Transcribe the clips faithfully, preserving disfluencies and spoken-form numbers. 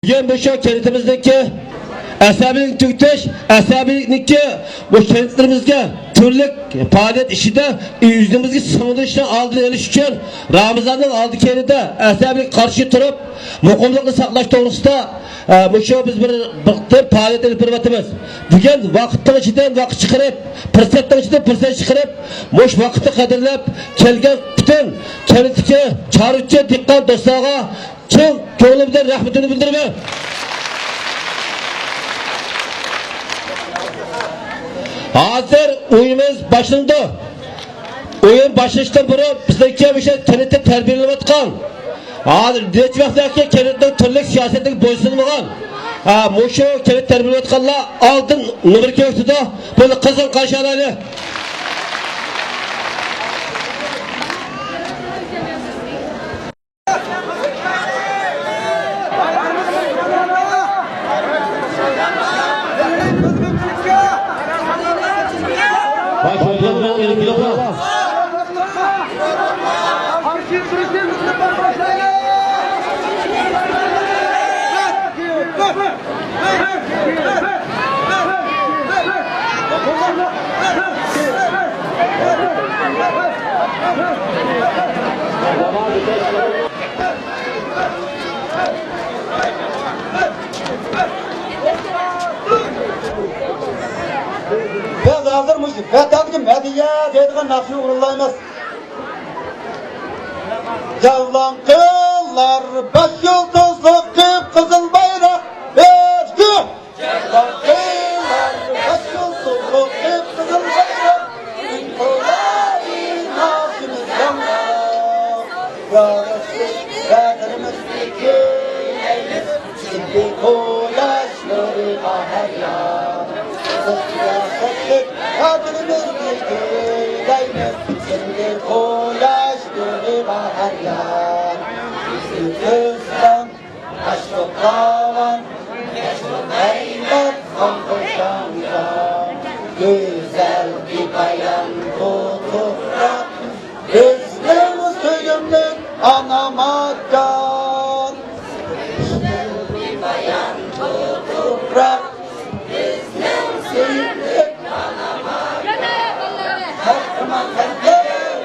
بۈگۈن مۇشۇ كەنتىمىزدىكى ئەسەبىيلىكنى تۈگىتىش، ئەسەبىيلىكنىڭكى بۇ كەنتلىرىمىزگە تۈرلۈك پائالىيەت ئىچىدە ئۆزىمىزگە سىڭدۈرۈشنىڭ ئالدىنى ئېلىش ئۈچۈن رامىزاننىڭ ئالدى كەينىدە ئەسەبىيلىككە قارشى تۇرۇپ، مۇقىملىقنى ساقلاش توغرىسىدا، ئە، مۇشۇ بىز بىر، بىر پائالىيەت ئېلىپ بېرىۋاتىمىز. بۈگۈن ۋاقىتنىڭ ئىچىدىن ۋاقىت چىقىرىپ، پۇرسەتنىڭ ئىچىدىن پۇرسەت چىقىرىپ، مۇشۇ ۋاقىتنى قەدىرلەپ كەلگەن پۈتۈن كەنتتىكى چارۋىچى، دېھقان دوستلارغا چىن كۆڭلۈمدىن رەھمىتىمنى بىلدۈرىمەن. ھازىر ئويۇنىمىز باشلىنىدۇ. ئويۇن باشلىنىشتىن بۇرۇن بىزنىڭكى مۇشۇ كەنتتە تەربىيەلىنىۋاتقان، ھازىر نەچچە ۋاقىتتىن كەنتنىڭ تۈرلۈك سىياسەتلىك بويسۇنمىغان، ھە، مۇشۇ كەنت تەربىيەلەنگەنلەر ئالدىن نومۇر كۆرسىتىدۇ. بۇنى قىزغىن قارشى ئالايلى. بىز ھازىر مۇشۇ ۋەتەنگە مەدھىيە دەيدىغان ناخشىنى ئورۇنلايمىز. جەۋلان قىلار بەش يۇلتۇزلۇق قىپقىزىل بايراق، بىزگە جەۋلان قىلار بەش يۇلتۇزلۇق قىپقىزىل بايراق، ئىنقىلابىي ناخشىمىز ياڭراپ، ياراشلىق پەخرىمىزنى كۈيلەيمىز. سىندى قۇياش نۇرىغا ھەر يان، قىزىل سىياسەتلىك پەخرىمىزنى كۈيلەيمىز. سىندى قۇياش نۇرىغا ھەر يان، بىزنى كۆزلەڭ، ئاشۇ قاۋان، ئاشۇ غەيرەت، قانغا شاڭشاڭ. گۈزەل بىپايان بۇ تۇپراق، بىزنىڭ سۆيۈملۈك ئانا ماكان. گۈزەل بىپايان بۇ تۇپراق، بىزنىڭ سۆيۈملۈك قەھرىمان خەلقىم،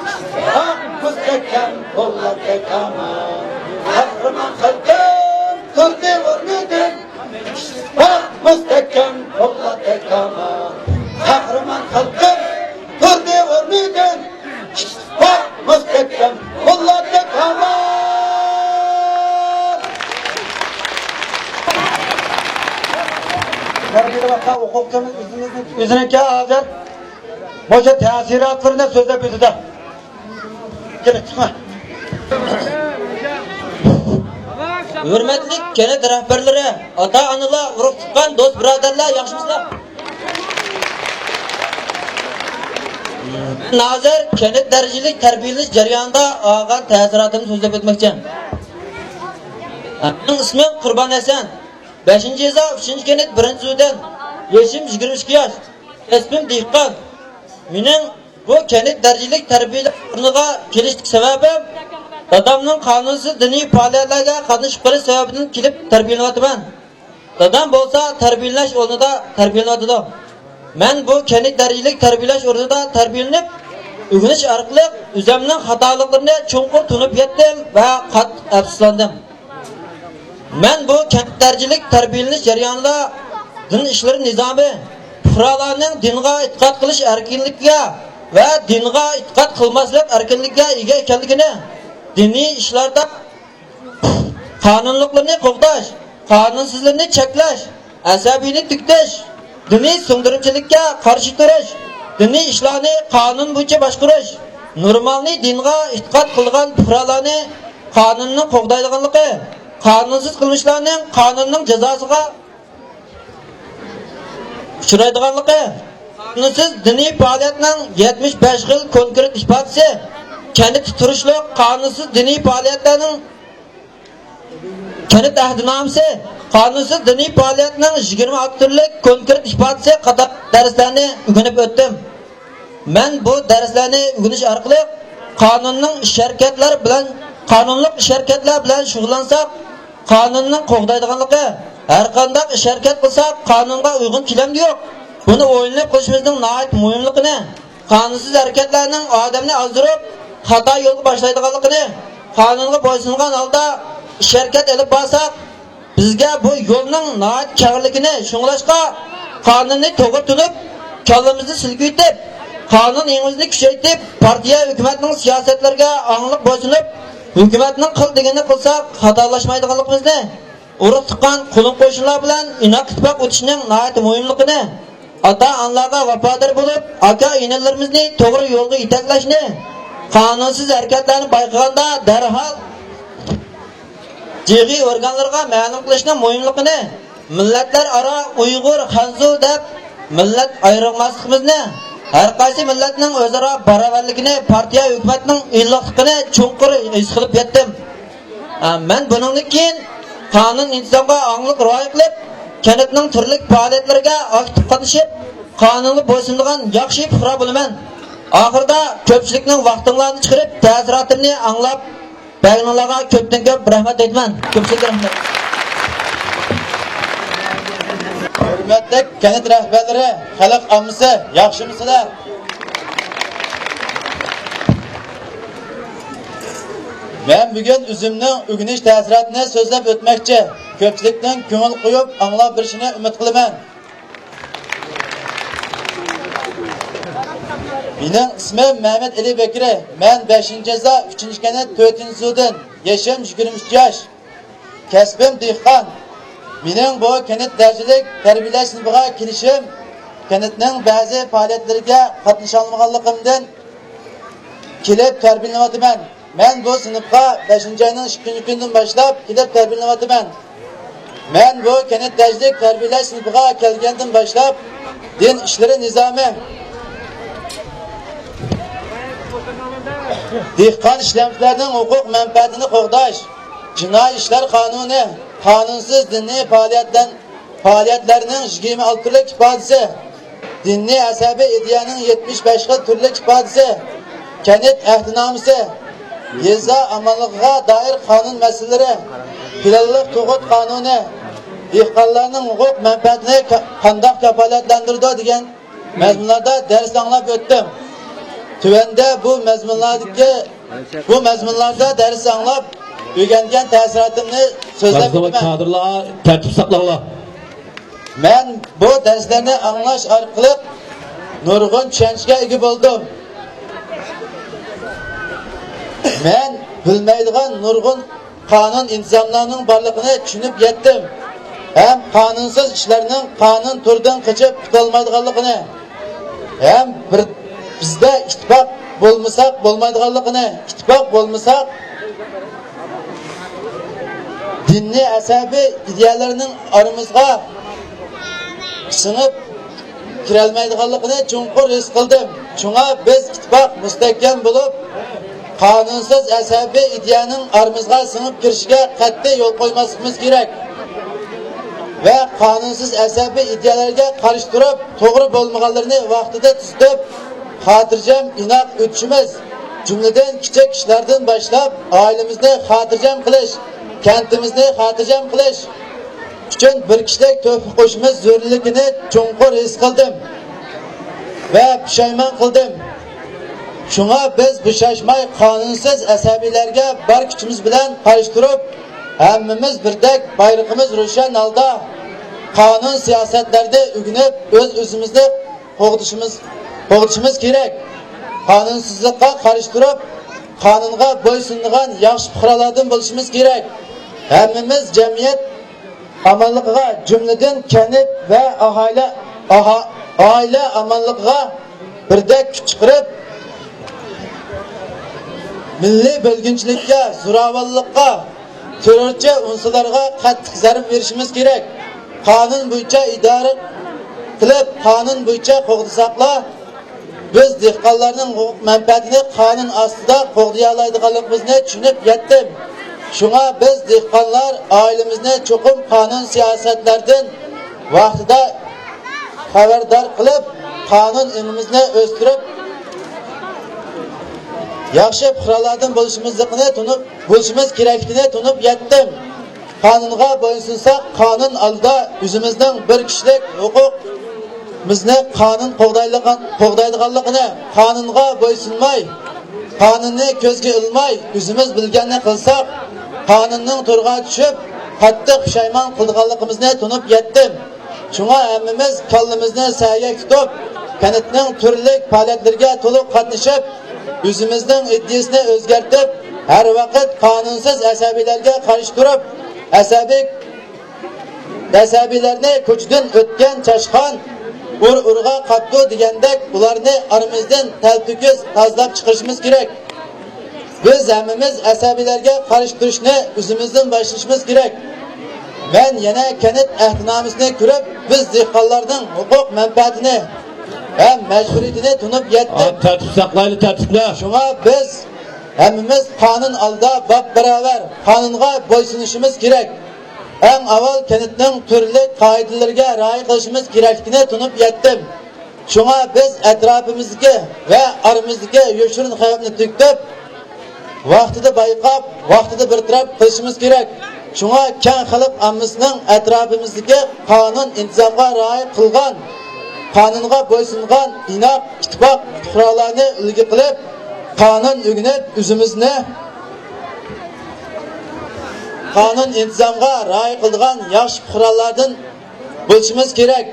ئىتتىپاق مۇستەھكەم پولاتتەك ئامان. قەھرىمان خەلقىم تۇردى ئورنىدىن، ئىتتىپاق مۇستەھكەم پولاتتەك ئامان. قەھرىمان خەلقىم تۇردى ئورنىدىن، ئىتتىپاق مۇستەھكەم پولاتتەك ئامان. تەربىيەلەۋاتقان ئوقۇغۇچىمىز ئۆزىنىڭكى ھازىر مۇشۇ تەسىراتلىرىنى سۆزلەپ ئۆتىدۇ. كېلىپ چىقما. ھۆرمەتلىك كەنت رەھبەرلىرى، ئاتا-ئانىلار، ئۇرۇق-تۇغقان، دوست-بۇرادەرلەر، ياخشىمۇسىلەر؟ مەن ھازىر كەنت دەرىجىلىك تەربىيەلىنىش جەريانىدا ئالغان تەسىراتىمنى سۆزلەپ ئۆتمەكچى. مېنىڭ ئىسمىم قۇربان ھەسەن. بەشىنچى يېزا، ئۈچىنچى كەنت، بىرىنچى زۇدەن. يېشىم يىگىرمە ئىككى ياش. كەسپىم دېھقان. مېنىڭ بۇ كەنت دەرىجىلىك تەربىيەلەش ئورنىغا كېلىشلىك سەۋەبىم، دادامنىڭ قانۇنسىز دىنىي پائالىيەتلەرگە قاتنىشىپ قېلىش سەۋەبىدىن كېلىپ تەربىيەلىنىۋاتىمەن. دادام بولسا تەربىيەلەش ئورنىدا تەربىيەلىنىۋاتىدۇ. مەن بۇ كەنت دەرىجىلىك تەربىيەلەش ئورنىدا تەربىيەلىنىپ، ئۆگىنىش ئارقىلىق ئۆزۈمنىڭ خاتالىقلىرىنى چوڭقۇر تونۇپ يەتتىم ۋە قاتتىق ئەپسۇسلاندىم. مەن بۇ كەنت دەرىجىلىك تەربىيەلىنىش جەريانىدا دىن ئىشلىرى نىزامى پۇقرالارنىڭ دىنغا ئېتىقاد قىلىش ئەركىنلىكىگە ۋە دىنغا ئېتىقاد قىلماسلىق ئەركىنلىكىگە ئىگە ئىكەنلىكىنى، دىنىي ئىشلاردا قانۇنلۇقلىرىنى قوغداش، قانۇنسىزلىرىنى چەكلەش، ئەسەبىينى تۈگىتىش، دىنىي سىڭدۈرۈمچىلىككە قارشى تۇرۇش، دىنىي ئىشلارنى قانۇن بويىچە باشقۇرۇش، نورمالنى دىنغا ئېتىقاد قىلىدىغان پۇقرالارنى قانۇننىڭ قوغدايدىغانلىقى، قانۇنسىز قىلمىشلارنىڭ قانۇننىڭ جازاسىغا ئۇچرايدىغانلىقى، قانۇنسىز دىنىي پائالىيەتنىڭ يەتمىش بەش خىل كونكرېت ئىپادىسى، كەنتتە تۇرۇشلۇق قانۇنسىز دىنىي پائالىيەتلەرنىڭ كەنت ئەھدىنامىسى، قانۇنسىز دىنىي پائالىيەتنىڭ يىگىرمە ئالتە تۈرلۈك كونكرېت ئىپادىسى قاتارلىق دەرسلەرنى ئۆگىنىپ ئۆتتۈم. مەن بۇ دەرسلەرنى ئۆگىنىش ئارقىلىق قانۇننىڭ ئىش-ھەرىكەتلەر بىلەن قانۇنلۇق ئىش-ھەرىكەتلەر بىلەن شۇغۇللانساق، قانۇننى قوغدايدىغانلىقى، ھەرقانداق ئىش-ھەرىكەت قىلساق، قانۇنغا ئۇيغۇن كېلەمدۇ يوق، بۇنى ئويلىنىپ قىلىشىمىزنىڭ ناھايىتى مۇھىملىقىنى، قانۇنسىز ھەرىكەتلەرنىڭ ئادەمنى ئازدۇرۇپ، خاتا يولغا باشلايدىغانلىقىنى، قانۇنغا بويسۇنغان ھالدا ئىش-ھەرىكەت ئېلىپ بارساق، بىزگە بۇ يولنىڭ ناھايىتى كەڭلىكىنى، شۇڭلاشقا قانۇننى توغرا تونۇپ، كاللىمىزنى سىلكىۋېتىپ، قانۇن ئېڭىمىزنى كۈچەيتىپ، پارتىيە، ھۆكۈمەتنىڭ سىياسەتلىرىگە ئاڭلىق بويسۇنۇپ، ھۆكۈمەتنىڭ قىل دېگىنىنى قىلساق، خاتالاشمايدىغانلىقىمىزنى، ئۇرۇق-تۇغقان، قولۇم-قوشنىلار بىلەن ئىناق ئىتتىپاق ئۆتۈشنىڭ ناھايىتى مۇھىملىقىنى، ئاتا-ئانىلارغا ۋاپادار بولۇپ، ئاكا-ئىنىلىرىمىزنى توغرا يولغا يېتەكلەشنى، قانۇنسىز ھەرىكەتلەرنى بايقىغاندا دەرھال جىغى ئورگانلىرىغا مەلۇم قىلىشنىڭ مۇھىملىقىنى، مىللەتلەر ئارا ئۇيغۇر، خەنزۇ دەپ مىللەت ئايرىماسلىقىمىزنى، ھەر قايسى مىللەتنىڭ ئۆزئارا باراۋەرلىكىنى، پارتىيە، ھۆكۈمەتنىڭ ئىللىقلىقىنى چوڭقۇر ھېس قىلىپ يەتتىم. ئە، مەن بۇنىڭدىن كېيىن قانۇن ئىنتىزامغا ئاڭلىق رىئايە قىلىپ، كەنتنىڭ تۈرلۈك پائالىيەتلىرىگە ئاكتىپ قاتنىشىپ، قانۇنغا بويسۇنىدىغان ياخشى پۇقرا بولىمەن. ئاخىرىدا كۆپچىلىكنىڭ ۋاقتىڭلارنى چىقىرىپ، تەسىراتىمنى ئاڭلاپ بەرگىنىڭلارغا كۆپتىن كۆپ رەھمەت ئېيتىمەن. كۆپچىلىككە رەھمەت. ھۆرمەتلىك كەنت رەھبەرلىرى، خەلق ئاممىسى، ياخشىمۇسىلەر؟ مەن بۈگۈن ئۆزۈمنىڭ ئۆگىنىش تەسىراتىنى سۆزلەپ ئۆتمەكچى. كۆپچىلىكنىڭ كۆڭۈل قويۇپ ئاڭلاپ بېرىشىنى ئۈمىد قىلىمەن. مېنىڭ ئىسمىم مەمەت ئەلى بەكرى. مەن بەشىنچى يېزا، ئۈچىنچى كەنت، تۆتىنچى سۇدىن. يېشىم يىگىرمە ئۈچ ياش. كەسپىم دېھقان. مېنىڭ بۇ كەنت دەرىجىلىك تەربىيەلەش سىنىپىغا كېلىشىم كەنتنىڭ بەزى پائالىيەتلىرىگە قاتنىشالمىغانلىقىمدىن كېلىپ تەربىيەلىنىۋاتىمەن. مەن بۇ سىنىپقا بەشىنچى ئاينىڭ ئىككىنچى كۈنىدىن باشلاپ كېلىپ تەربىيەلىنىۋاتىمەن. مەن بۇ كەنت دەرىجىلىك تەربىيەلەش سىنىپىغا كەلگەندىن باشلاپ، دىن ئىشلىرى نىزامى، دېھقان ئىشلەمچىلەرنىڭ ھوقۇق مەنپەئەتىنى قوغداش، جىنايى ئىشلار قانۇنى، قانۇنسىز دىنىي پائالىيەتلەر پائالىيەتلەرنىڭ يىگىرمە ئالتە تۈرلۈك ئىپادىسى، دىنىي ئەسەبىي ئىدىيەنىڭ يەتمىش بەش خىل تۈرلۈك ئىپادىسى، كەنت ئەھدىنامىسى، يېزا ئامانلىقىغا دائىر قانۇن مەسىلىلىرى، پىلانلىق تۇغۇت قانۇنى، دېھقانلارنىڭ ھوقۇق مەنپەئەتىنى كا-، قانداق كاپالەتلەندۈرىدۇ دېگەن مەزمۇنلاردا دەرس ئاڭلاپ ئۆتتۈم. تۆۋەندە بۇ مەزمۇنلاردىكى بۇ مەزمۇنلاردا دەرس ئاڭلاپ، ئۆگەنگەن تەسىراتىمنى سۆزلەپ ئۆتىمەن. كادىرلار، تەرتىپ ساقلاڭلار. مەن بۇ دەرسلەرنى ئاڭلاش ئارقىلىق نۇرغۇن چۈشەنچىگە ئىگە بولدۇم. مەن بىلمەيدىغان نۇرغۇن قانۇن ئىنتىزاملارنىڭ بارلىقىنى چۈشىنىپ يەتتىم ھەم قانۇنسىز ئىشلارنىڭ قانۇن توردىن قېچىپ قۇتۇلمايدىغانلىقىنى ھەم بىر، بىزدە ئىتتىپاق بولمىساق بولمايدىغانلىقىنى، ئىتتىپاق بولمىساق دىنىي ئەسەبىي ئىدىيەلەرنىڭ ئارىمىزغا سىڭىپ كىرەلمەيدىغانلىقىنى چوڭقۇر ھېس قىلدىم. شۇڭا بىز ئىتتىپاق مۇستەھكەم بولۇپ، قانۇنسىز ئەسەبىي ئىدىيەنىڭ ئارىمىزغا سىڭىپ كىرىشىگە قەتئىي يول قويماسلىقىمىز كېرەك ۋە قانۇنسىز ئەسەبىي ئىدىيەلەرگە قارشى تۇرۇپ، توغرا بولمىغانلىرىنى ۋاقتىدا تۈزىتىپ، خاتىرجەم، ئىناق ئۆتۈشىمىز، جۈملىدىن كىچىك ئىشلاردىن باشلاپ، ئائىلىمىزنى خاتىرجەم قىلىش، كەنتىمىزنى خاتىرجەم قىلىش، ئۈچۈن بىر كىشىلىك تۆھپە قوشۇشىمىز زۆرۈرلۈكىنى چوڭقۇر ھېس قىلدىم ۋە پۇشايمان قىلدىم. شۇڭا بىز بوشاشماي قانۇنسىز ئەسەبىيلەرگە بار كۈچىمىز بىلەن قارشى تۇرۇپ، ھەممىمىز بىردەك بايرىقىمىز روشەن ھالدا قانۇن سىياسەتلەردە ئۆگىنىپ، ئۆز-ئۆزىمىزنى قوغدىشىمىز، قوغدىشىمىز كېرەك. قانۇنسىزلىققا قارشى تۇرۇپ، قانۇنغا بويسۇنىدىغان ياخشى پۇقرالاردىن بولۇشىمىز كېرەك. ھەممىمىز جەمئىيەت ئامانلىقىغا، جۈملىدىن كەنت ۋە ئاھالە، ئاھا-، ئائىلە ئامانلىقىغا بىردەك كۈچ چىقىرىپ، مىللىي بۆلگۈنچىلىككە، زوراۋانلىققا، تېررورچى ئۇنسۇرلارغا قاتتىق زەربە بېرىشىمىز كېرەك. قانۇن بويىچە ئىدارە قىلىپ، قانۇن بويىچە قوغدىساقلا، بىز دېھقانلارنىڭ ھوقۇق مەنپەئەتىنى قانۇن ئاستىدا قوغدىيالايدىغانلىقىمىزنى چۈشىنىپ يەتتىم. شۇڭا بىز دېھقانلار ئائىلىمىزنى چوقۇم قانۇن سىياسەتلەردىن ۋاقتىدا خەۋەردار قىلىپ، قانۇن ئېڭىمىزنى ئۆستۈرۈپ، ياخشى پۇقرالاردىن بولۇشىمىزلىقىنى تونۇپ، بولۇشىمىز كېرەكلىكىنى تونۇپ يەتتىم. قانۇنغا بويسۇنساق، قانۇن ئالدىدا ئۆزىمىزنىڭ بىر كىشىلىك ھوقۇقىمىزنى قانۇن قوغدايدىغان-، قوغدايدىغانلىقىنى، قانۇنغا بويسۇنماي، قانۇننى كۆزگە ئىلماي، ئۆزىمىز بىلگەننى قىلساق، قانۇننىڭ تورىغا چۈشۈپ، قاتتىق پۇشايمان قىلىدىغانلىقىمىزنى تونۇپ يەتتىم. شۇڭا ھەممىمىز كاللىمىزنى سەگەك تۇتۇپ، كەنتنىڭ تۈرلۈك پائالىيەتلىرىگە تولۇق قاتنىشىپ، ئۆزىمىزنىڭ ئىدىيىسىنى ئۆزگەرتىپ، ھەر ۋاقىت قانۇنسىز ئەسەبىيلەرگە قارشى تۇرۇپ، ئەسەبىي، ئەسەبىيلەرنى كوچىدىن ئۆتكەن چاشقان، ئۇر ئۇرغا قاپتۇ دېگەندەك، ئۇلارنى ئارىمىزدىن تەلتۆكۈس تازىلاپ چىقىرىشىمىز كېرەك. بىز ھەممىمىز ئەسەبىيلەرگە قارشى تۇرۇشنى ئۆزىمىزدىن باشلىشىمىز كېرەك. مەن يەنە كەنت ئەھدىنامىسىنى كۆرۈپ، بىز دېھقانلارنىڭ ھوقۇق مەنپەئەتىنى ھەم مەجبۇرىيىتىنى تونۇپ يەتتىم. تەرتىپ ساقلايلى، تەرتىپنى. شۇڭا بىز ھەممىمىز قانۇن ئالدىدا باپباراۋەر، قانۇنغا بويسۇنۇشىمىز كېرەك. ئەڭ ئاۋۋال كەنتنىڭ تۈرلۈك قائىدىلىرىگە رىئايە قىلىشىمىز كېرەكلىكىنى تونۇپ يەتتىم. شۇڭا بىز ئەتراپىمىزدىكى ۋە ئارىمىزدىكى يوشۇرۇن خەۋپنى تۈگىتىپ، ۋاقتىدا بايقاپ، ۋاقتىدا بىر تەرەپ قىلىشىمىز كېرەك. شۇڭا كەڭ خەلق ئاممىسىنىڭ ئەتراپىمىزدىكى قانۇن ئىنتىزامغا رىئايە قىلغان، قانۇنغا بويسۇنغان، ئىناق، ئىتتىپاق پۇقرالارنى ئۈلگە قىلىپ، قانۇن ئۆگىنىپ، ئۆزىمىزنى قانۇن ئىنتىزامغا رىئايە قىلىدىغان ياخشى پۇقرالاردىن بولۇشىمىز كېرەك.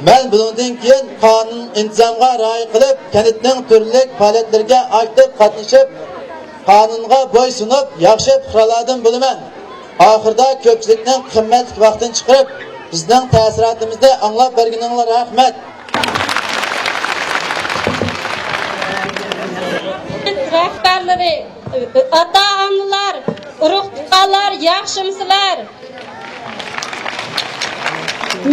مەن بۇنىڭدىن كېيىن قانۇن ئىنتىزامغا رىئايە قىلىپ، كەنتنىڭ تۈرلۈك پائالىيەتلىرىگە ئاكتىپ قاتنىشىپ، قانۇنغا بويسۇنۇپ، ياخشى پۇقرالاردىن بولىمەن. ئاخىرىدا كۆپچىلىكنىڭ قىممەتلىك ۋاقتىنى چىقىرىپ، بىزنىڭ تەسىراتىمىزنى ئاڭلاپ بەرگىنىڭلارغا رەھمەت. رەھبەرلىرى، ئاتا-ئانىلار، ئۇرۇق-تۇغقانلار، ياخشىمۇسىلەر؟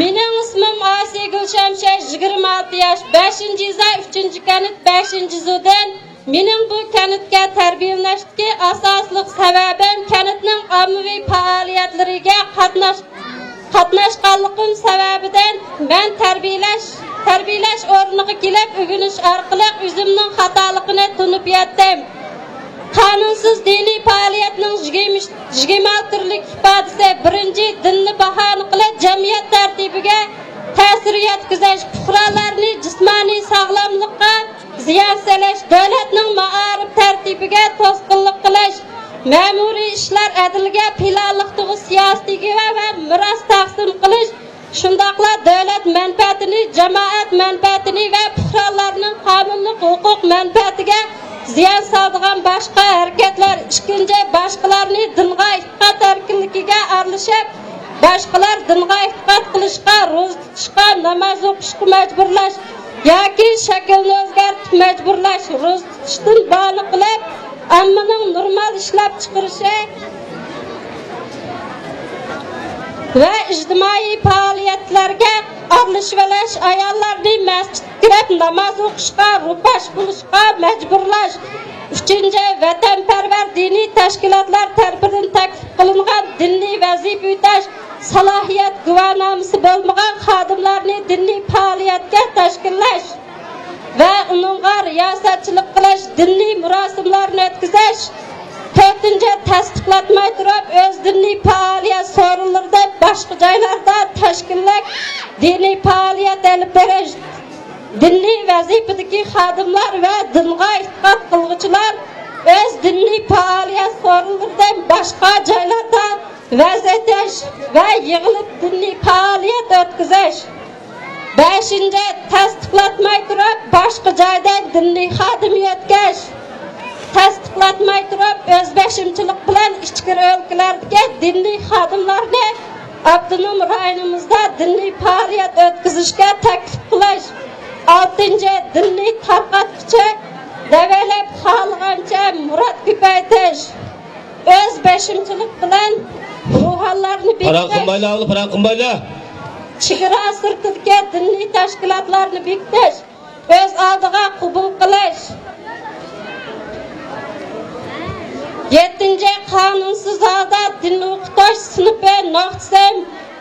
مېنىڭ ئىسمىم ئاسىيگۈل شەمشەر، يىگىرمە ئالتە ياش، بەشىنچى يېزا، ئۈچىنچى كەنت، بەشىنچى زۇدىن. مېنىڭ بۇ كەنتكە تەربىيەلىنىشتىكى ئاساسلىق سەۋەبىم كەنتنىڭ ئاممىۋى پائالىيەتلىرىگە قاتناش-، قاتناشقانلىقىم سەۋەبىدىن مەن تەربىيەلەش، تەربىيەلەش ئورنىغا كېلىپ ئۆگىنىش ئارقىلىق ئۆزۈمنىڭ خاتالىقىنى تونۇپ يەتتىم. قانۇنسىز دىنىي پائالىيەتنىڭ يىگىرمە، يىگىرمە ئالتە تۈرلۈك ئىپادىسى. بىرىنچى، دىننى باھانە قىلىپ، جەمئىيەت تەرتىپىگە تەسىر يەتكۈزۈش، پۇقرالارنى جىسمانىي ساغلاملىققا زىيان سېلىش، دۆلەتنىڭ مائارىپ تەرتىپىگە توسقۇنلۇق قىلىش، مەمۇرىي ئىشلار ئەدلىگە پىلانلىق تۇغۇت سىياسىتىگە ۋە مىراس تەقسىم قىلىش، شۇنداقلا دۆلەت مەنپەئەتىنى، جامائەت مەنپەئەتىنى ۋە پۇقرالارنىڭ قانۇنلۇق ھوقۇق مەنپەئەتىگە زىيان سالىدىغان باشقا ھەرىكەتلەر. ئىككىنچى، باشقىلارنى دىنغا ئېتىقاد ئەركىنلىكىگە ئارىلىشىپ، باشقىلار دىنغا ئېتىقاد قىلىشقا، روزا تۇتۇشقا، ناماز ئوقۇشقا مەجبۇرلاش ياكى شەكىلنى ئۆزگەرتىپ مەجبۇرلاش، روزا تۇتۇشتىن بانا قىلىپ، ئاممىنىڭ نورمال ئىشلەپچىقىرىشى ۋە ئىجتىمائىي پائالىيەتلەرگە ئارىلىشىۋېلىش، ئاياللارنى مەسچىتكە كىرىپ ناماز ئوقۇشقا، روپاش بولۇشقا مەجبۇرلاش. ئۈچىنچى، ۋەتەنپەرۋەر دىنىي تەشكىلاتلار تەرىپىدىن تەكلىپ قىلىنغان دىنىي ۋەزىپە ئۆتەش سالاھىيەت گۇۋاھنامىسى بولمىغان خادىملارنى دىنىي پائالىيەتكە تەشكىللەش ۋە ئۇنىڭغا رىياسەتچىلىك قىلىش، دىنىي مۇراسىملارنى ئۆتكۈزۈش. تۆتىنچى، تەستىقلاتماي تۇرۇپ، ئۆز دىنىي پائالىيەت سورۇنلىرىدا باشقا جايلاردا تەشكىللىك دىنىي پائالىيەت ئېلىپ بېرىش. دىنىي ۋەزىپىدىكى خادىملار ۋە دىنغا ئېتىقاد قىلغۇچىلار ئۆز دىنىي پائالىيەت سورۇنلىرىدىن باشقا جايلاردا ۋەز ئېتىش ۋە يىغىلىپ دىنىي پائالىيەت ئۆتكۈزۈش. بەشىنچى، تەستىقلاتماي تۇرۇپ باشقا جايدىن دىنىي خادىم يۆتكەش. تەستىقلاتماي تۇرۇپ ئۆز بېشىمچىلىق بىلەن ئىچكىرى ئۆلكىلەردىكى دىنىي خادىملارنى ئاپتونوم رايونىمىزدا دىنىي پائالىيەت ئۆتكۈزۈشكە تەكلىپ قىلىش. ئالتىنچى، دىنىي تارقاتقۇچى دەۋېلىپ خالىغانچە مۇرات كۆپەيتىش. ئۆز بېشىمچىلىق بىلەن روھانلارنى پاراڭ بېكىتىش، قىلمايلا، ئوغلۇم، پاراڭ قىلمايلا. چېگرا سىرتىدىكى دىنىي تەشكىلاتلارنى بېكىتىش، ئۆز ئالدىغا قوبۇل قىلىش. يەتتىنچى، قانۇنسىز ھالدا دىن ئوقۇتۇش سىنىپى، نۇقتىسى،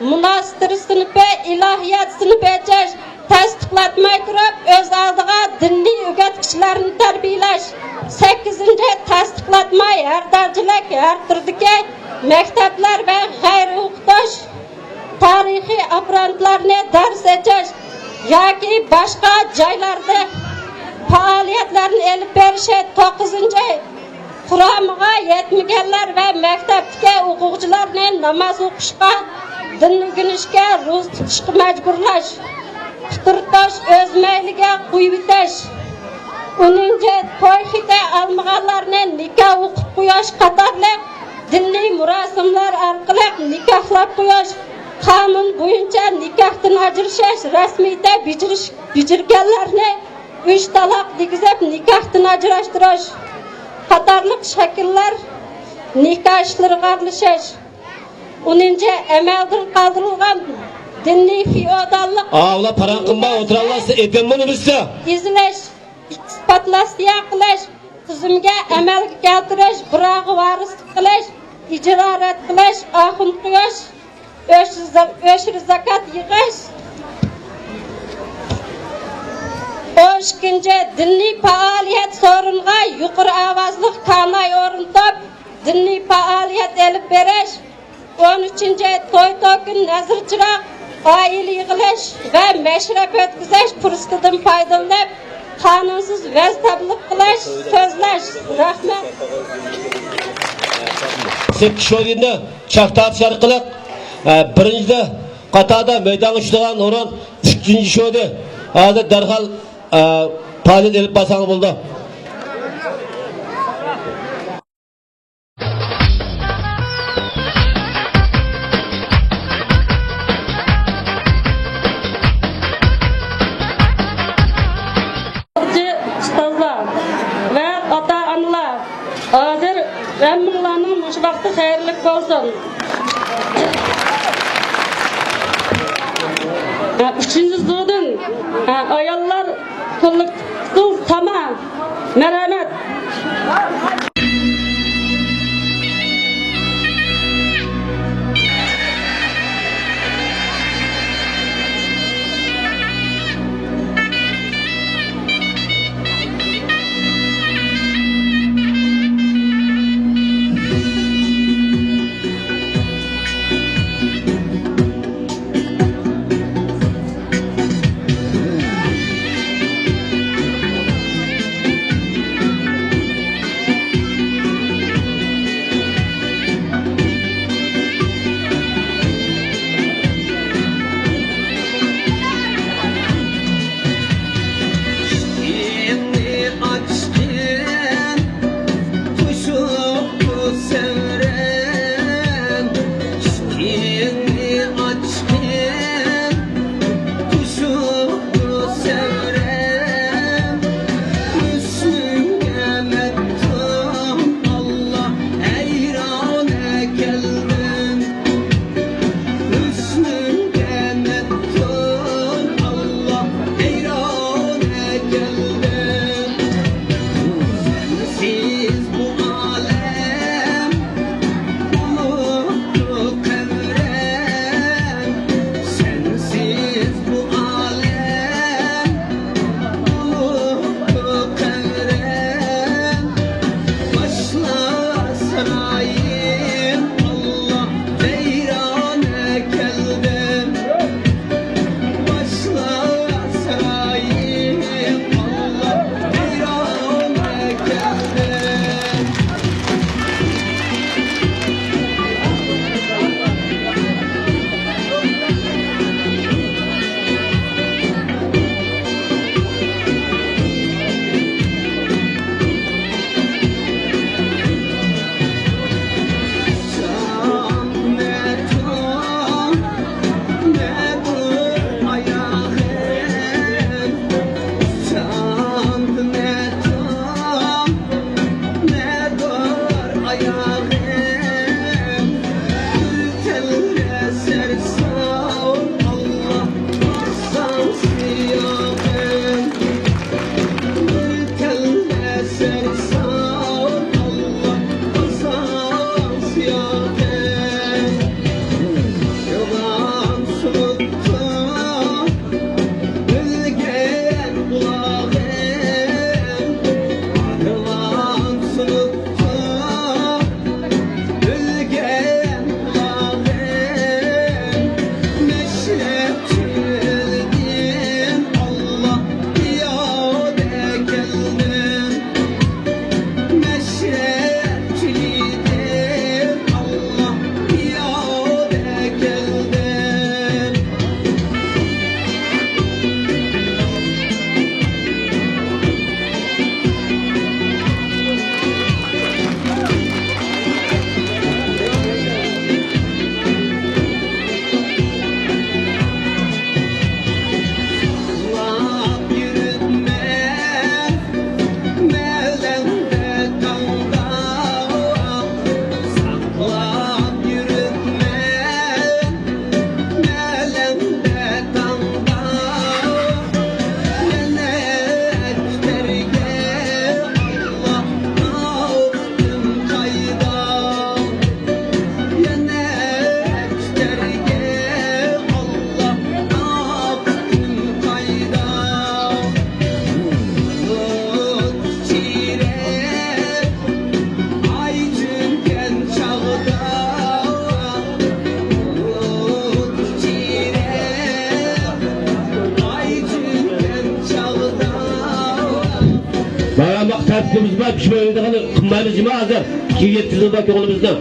مۇناسىرە سىنىپى، ئىلاھىيات سىنىپى ئېچىش، تەستىقلاتماي تۇرۇپ، ئۆز ئالدىغا دىنىي ئۆگەتكۈچىلەرنى تەربىيەلەش. سەككىزىنچى، تەستىقلاتماي، ھەر دەرىجىلىك، ھەر تۈردىكى مەكتەپلەر ۋە غەيرىي ئوقۇتۇش تارىخىي ئاپپاراتلارنى دەرس ئېچىش ياكى باشقا جايلاردا پائالىيەتلەرنى ئېلىپ بېرىشى. توققۇزىنچى، قۇرامىغا يەتمىگەنلەر ۋە مەكتەپتىكى ئوقۇغۇچىلارنى ناماز ئوقۇشقا، دىن ئۆگىنىشكە، روزا تۇتۇشقا مەجبۇرلاش. قۇترىتىش، ئۆز مەيلىگە قويۇۋېتىش. ئونىنچى، توي خېتى ئالمىغانلارنى نىكاھ ئوقۇپ قويۇش قاتارلىق دىنىي مۇراسىملار ئارقىلىق نىكاھلاپ قويۇش. قانۇن بويىچە نىكاھتىن ئاجرىشىش رەسمىيىتى بېجىرىش-، بېجىرگەنلەرنى ئۈچ تالاق دېگۈزۈپ نىكاھتىن ئاجراشتۇرۇش قاتارلىق شەكىللەر نىكاھ ئىشلىرىغا ئارىلىشىش. ئونىنچى، ئەمەلدىن قالدۇرۇلغان دىنىي فېئوداللىق. ئاۋۇلار پاراڭ قىلما، ئولتۇراڭلار، سىز ئېتىلمىنى بىلسە. ئېزىلىش، ئىسپاتلاشتىيا قىلىش، تۈزۈمگە ئەمەلگە كەلتۈرۈش، بىراغا ۋارىسلىق قىلىش، ئىجارە رەت قىلىش، ئاخۇن قويۇش، ئۆشرە زا-، ئۆشرە زاكات يىغىش. ئون ئىككىنچى، دىنىي پائالىيەت سورۇنىغا يۇقىرى ئاۋازلىق كاناي ئورنىتىپ، دىنىي پائالىيەت ئېلىپ بېرىش. ئون ئۈچىنچى، توي توكۇن، نەزىر چىراغ، ئائىلە يىغىلىش ۋە مەشرەپ ئۆتكۈزۈش پۇرسىتىدىن پايدىلىنىپ، قانۇنسىز ۋەز تەبلىغ قىلىش، سۆزلەش. رەھمەت. سەككىز شودىنى چاقتارتىش ئارقىلىق، ئە، بىرىنچىدە قاتاردا مەيدانغا چۈشىدىغان ئورۇن ئۈچىنچى شودى. ھازىر دەرھال، ئە، پائالىيەت ئېلىپ بارساڭلار بولىدۇ. ئۇستازلار ۋە ئاتا-ئانىلار، ھازىر ھەممىڭلارنىڭ مۇشۇ ۋاقتى خەيرلىك بولسۇن. ھە، ئۈچىنچى زودىن، ھە، ئاياللار كوللېكتىپىنىڭ تاما. مەرھەمەت. تەرتىپىمىز بار، پىشمايدىغان قىلمايمىز جۇمۇ ھازىر. كېيىن يەتكۈزۈلدى كۆڭلىمىزدە.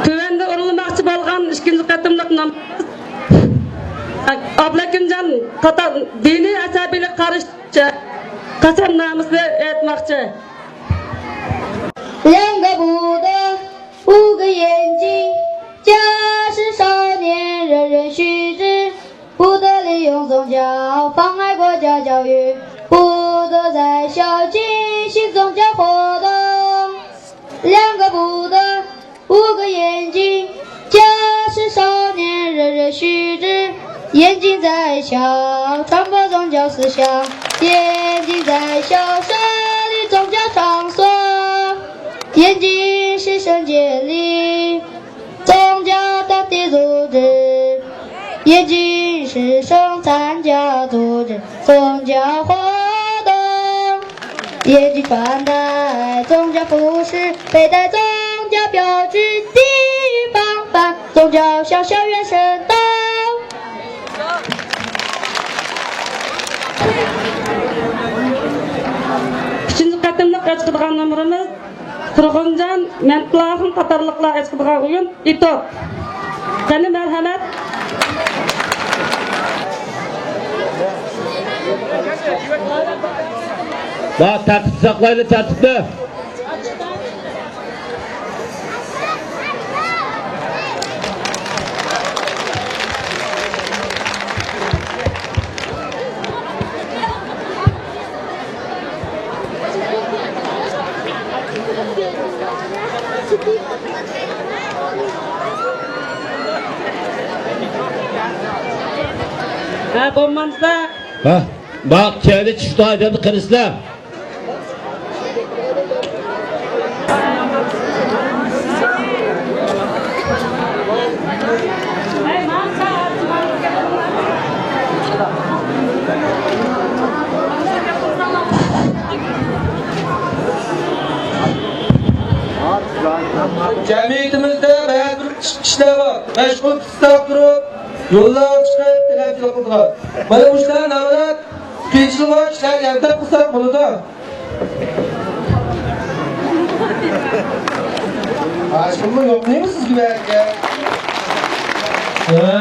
تۆۋەندە ئورۇنلىماقچى بولغان ئىككىنچى قېتىملىق نامايىش ئابلەكىمجان قاتار دىنىي ئەسەبىيلىك قارىشى قەسەمنامىسىنى ئېيتماقچى. 两个不得，五个眼睛，家是少年人人须知。不得利用宗教妨碍国家教育，不得在校进行宗教活动。两个不得，五个眼睛，家是少年人人须知。眼睛在校传播宗教思想，眼睛在校设立宗教场所，眼睛是圣洁里宗教团体组织，眼睛是生参加组织宗教活动。 眼睛穿戴宗教服饰，佩戴宗教标志，第一棒棒，宗教向校园声道。ئۈچىنچى قېتىملىق ئېچىقىدىغان نومۇرىمىز تۇرغۇنجان مەمتىلاخۇن قاتارلىقلار ئېچىقىدىغان ئويۇن ئېتوت. قېنى، مەرھەمەت. ۋاھ، تەرتىپ ساقلايلى، تەرتىپنى. ھە، بولمامسا؟ ھە، باق، كەينى چۈشتى ئادەمنى قېرىسىلەر. جەمئىيىتىمىزدە بەزى بىر كىشىلەر بار، مەشغۇل پىتساق تۇرۇپ، يوللارغا چىقىپ تەلەپچىلىك قىلىدىغان. مانا مۇشۇلار نامرات، قىيىنچىلىقى بار كىشىلەرگە ياردەم قىلساق بولىدۇ. ھاشىممۇ يوق نېمە سىزگە بەرگەن؟ ھە،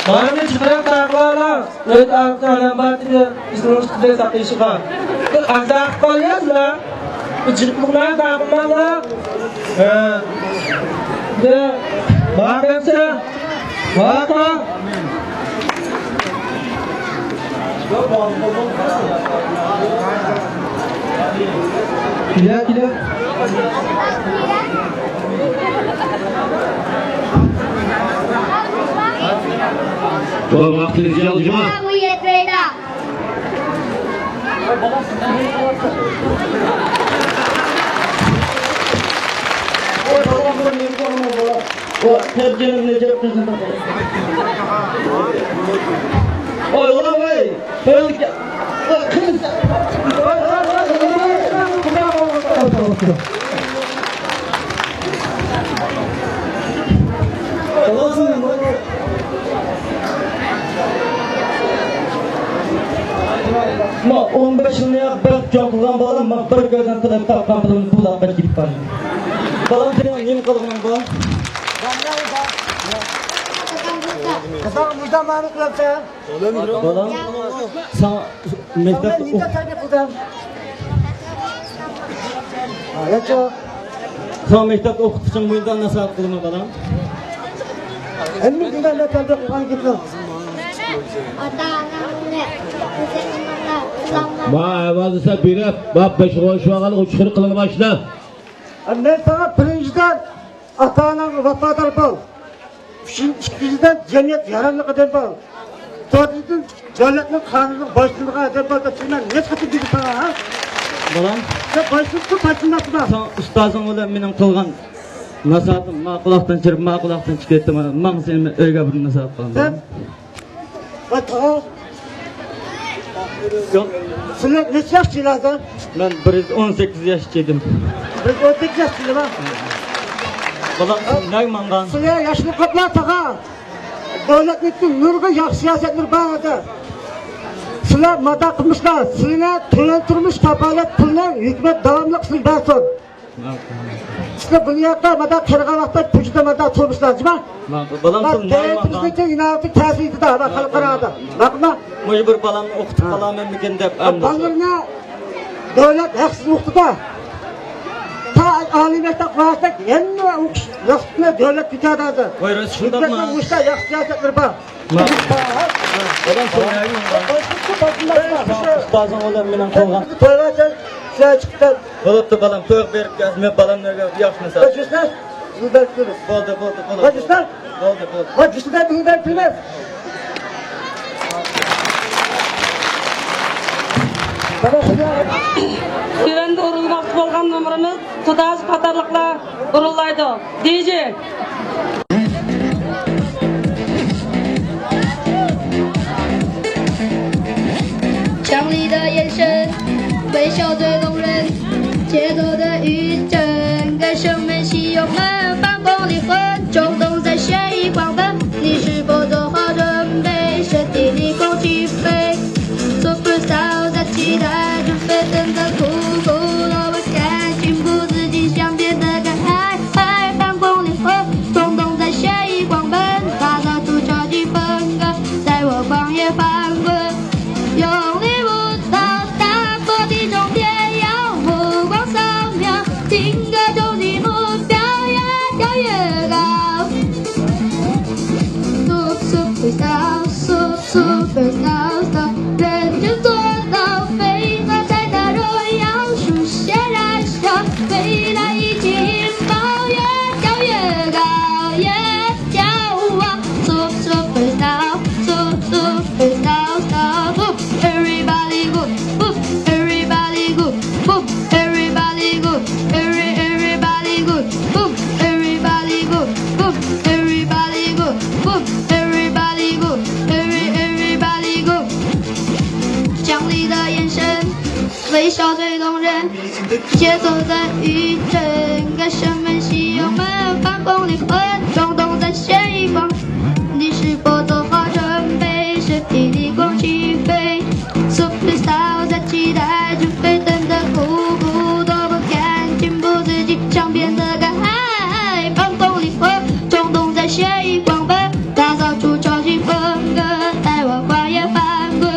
بارىنى چىقىرىپ تارقىلالا. ئۆز ئاغزىدا ئادەم بار دېدى، بىزنىڭ ئۈستىدە ساقىيىشىغا. بىر ئازراق قىلىپ قالىسىلا. بىر جىق بولماي تارقىمالا. ھە. بىر بار كەلسە. بار. كېلە، كېلە. بۇ ۋاقتىنى زىيان قىلما. بۇ يەتمەيدۇ. ما ئون بەش يىلنى بەخت چوڭ قىلغان بالا، ما بىر كۆزدىن تىلىم تاپقان پۇلۇمنى پۇل ئاققاچ كېتىپ قالدى. بالام، سېنىڭ نېمە قىلغىنىڭ بار؟ قىزىڭ مۇشتا مانا قىلىپسەن. بالام، ساڭا مەكتەپتە ئوق-، ساڭا مەكتەپتە ئوقۇتقۇچىڭ مۇنداق نەسىھەت قىلدىمۇ، بالام؟ ئەمدى مۇنداق مەكتەپتە ئوقۇغان گېپىڭ. ما ئاۋازىسا بېرىپ، ما بېشىغا ئويۇشۇۋالغان ئۇچقۇنى قىلىڭ ماشىنا. مەن ساڭا بىرىنچىدىن، ئاتا-ئاناڭغا ۋاپادار بول. ئۈچىنچى، ئىككىنچىدىن، جەمئىيەت ياراملىقىدىن بول. تۆتىنچىدىن، دۆلەتنىڭ قانۇنىغا بويسۇنىدىغان ئادەم بول دەپ مەن نەچچە قېتىم دېدىم ساڭا، ھە؟ بالام. سەن بويسۇنۇپ تۇر، بويسۇنماپسىنا؟ ساڭا ئۇستازىڭ بىلەن مېنىڭ قىلغان ناسىھەتىڭ ما قۇلاقتىن چىرىپ، ما قۇلاقتىن چىقىپ كەتتى. مانا ماڭسىن، مەن ئۆيگە بىر ناسىھەت قىلىمەن. سەن؟ ۋاي تاغا. ياق. سىلەر نەچچە ياشچىلار ھازىر؟ مەن بىر يۈز ئون سەككىز ياشچى ئىدىم. بىر يۈز ئون سەككىز ياشچىلار. بالام، سەن نەگە ماڭغان؟ سىلەر ياشنى قاپلا تاغا. دۆلەتنىڭكى نۇرغۇن ياخشى سىياسەتلىرى بار ئىدى. سىلەر مادا قىلمىسىلەر، سىلەرنى تۆۋەن تۇرمۇش كاپالەت پۇلىنى ھۆكۈمەت داۋاملىق سىلەرگە بەرسۇن. سىلەر بۇ يەردە مادا قېرىغان ۋاقىتتا كوچىدا مادا تۇرمۇسىلەر، جۇما؟ ماقۇل. بالام، سەن نەگە ماڭغان؟ دۆلىتىمىزنىڭكى ئىناۋىتى تەسىرى ئىدى، مانا خەلقئارادا. ماقۇلما؟ مۇشۇ بىر بالامنى ئوقۇتۇپ قالامەنمىكىن دەپ ئەمدى. بالىلىرىنى دۆلەت ھەقسىز ئوقۇتىدۇ. تا ئالىي مەكتەپ قىلغاچقا ھەممە ئوقۇش ۋاقتىنى دۆلەت كۆتۈرۈۋاتىدۇ. ۋاي، راست شۇنداقمۇ؟ ھۆكۈمەتنىڭ مۇشۇنداق ياخشى سىياسەتلىرى بار. ما-، بالام، سەن نەگە ماڭغان؟ ئۇستازىڭ بىلەن مېنىڭ قالغان. تويغا سەن، سەن چىقتىڭ. بولۇپتۇ بالام، تويغا بېرىپ كەلسىمەن، بالامنى ياخشى نەسىھەت. بولدى، بولدى، بولدى. بولدى، بولدى. تۆۋەندە ئورۇنلاشتۇرۇلغان نومۇرىمىز تۇداش قاتارلىقلار ئورۇنلايدۇ. دىجې. 强力的眼神，微笑最动人。街头的雨声，歌声们喜悦我们，放光灵魂，冲动在血液狂奔。你是否做好准备？身体逆风起飞。Superstar 在期待，准备等着突破。我们赶紧步子紧，想变得更嗨，嗨，放光灵魂，冲动在血液狂奔，打造出超级风格，带我狂野翻滚。 用力舞蹈，打破地中天，要目光扫描，定格终极目标，越跳越高。Super, superstar, super, superstar, star，认真做到，飞到彩虹荣耀，书写燃烧，未来一起引爆，越跳越高，越跳啊！Super, superstar, super, superstar, star, move. Everybody go, move. Everybody go, move. Everybody go, every, everybody go, move. Everybody go, move. Everybody go, move. Everybody go, every, everybody go. 强力的眼神，微笑最动人。节奏的语言，歌声们吸引我们，放光灵魂，冲动在血液狂。你是否做好准备？身体逆风起飞。 Superstar 在期待，准备等着突破，我们赶紧步子紧，想变得更嗨，放光灵魂，冲动在血液狂奔，打造出超级风格，带我狂野翻滚，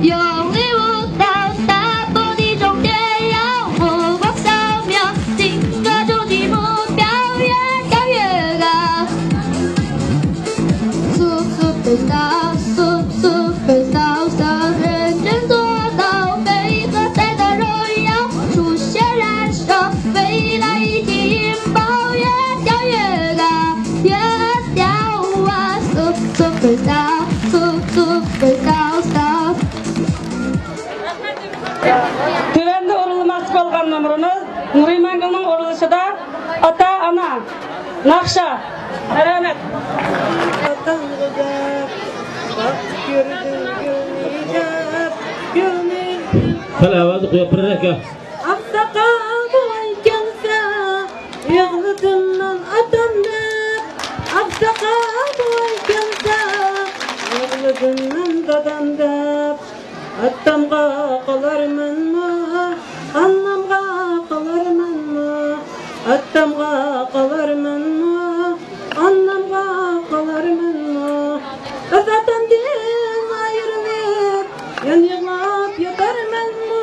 用力舞蹈，打破地中天，要目光扫描，定格终极目标，越跳越高。Super, superstar, super, superstar, star，认真做到，飞到彩虹荣耀，书写燃烧，未来一起引爆，越跳越高，越跳啊！Super, superstar, super, superstar, star。 تۆۋەندە ئورۇنلىماقچى بولغان نومۇرىمىز نۇرىمانگۈلنىڭ ئورۇنلىشىدا ئاتا-ئانا، ناخشا. سالامەت. سەل ئاۋازنى قويۇپ بېرەيلى. ئاقساقال بوۋاي كەلسە، يىغلىدىم مەن ئاتام دەپ. ئاقساقال بوۋاي كەلسە، يىغلىدىم مەن دادام دەپ. ئاتامغا قالارمەنمۇ، ئانامغا قالارمەنمۇ؟ ئاتامغا قالارمەنمۇ، ئانامغا قالارمەنمۇ؟ ئۆز ئاتامدىن ئايرىلىپ، يەنە يىغلاپ ياتارمەنمۇ؟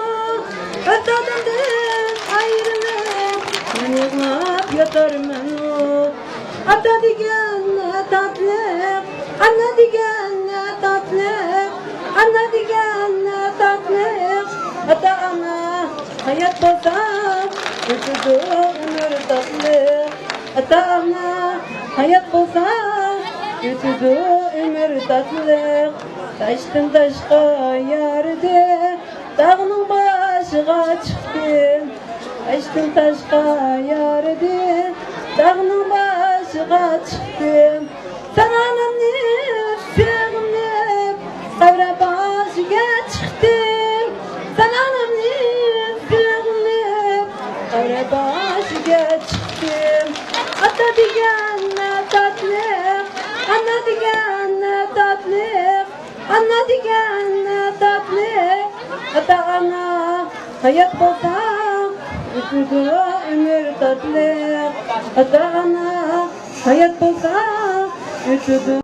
ئۆز ئاتامدىن ئايرىلىپ، يەنە يىغلاپ ياتارمەنمۇ؟ ئاتا دېگەن تاتلىق، ئانا دېگەن تاتلىق، ئانا دېگەن تاتلىق. ئاتا-ئانا ھايات بولسا، ئۆتىدۇ ئۆمۈر تاتلىق. ئاتا-ئانا ھايات بولسا، ئۆتىدۇ ئۆمۈر تاتلىق. تاشتىن تاشقا يارىدى، تاغنىڭ باشىغا چىقتى. تاشتىن تاشقا يارىدى، تاغنىڭ باشىغا چىقتىم، سالامىمنى سېغىنىپ، قەبرە باشىغا چىقتىم، سالامىمنى سېغىنىپ، قەبرە باشىغا چىقتىم. ئاتا دېگەن تاتلىق، ئانا دېگەن تاتلىق، ئانا دېگەن تاتلىق. ئاتا-ئانا ھايات بولسا، ئۆتىدۇ ئۆمۈر تاتلىق. ئاتا-ئانا ھايات بولسا، ئۆتىدۇ.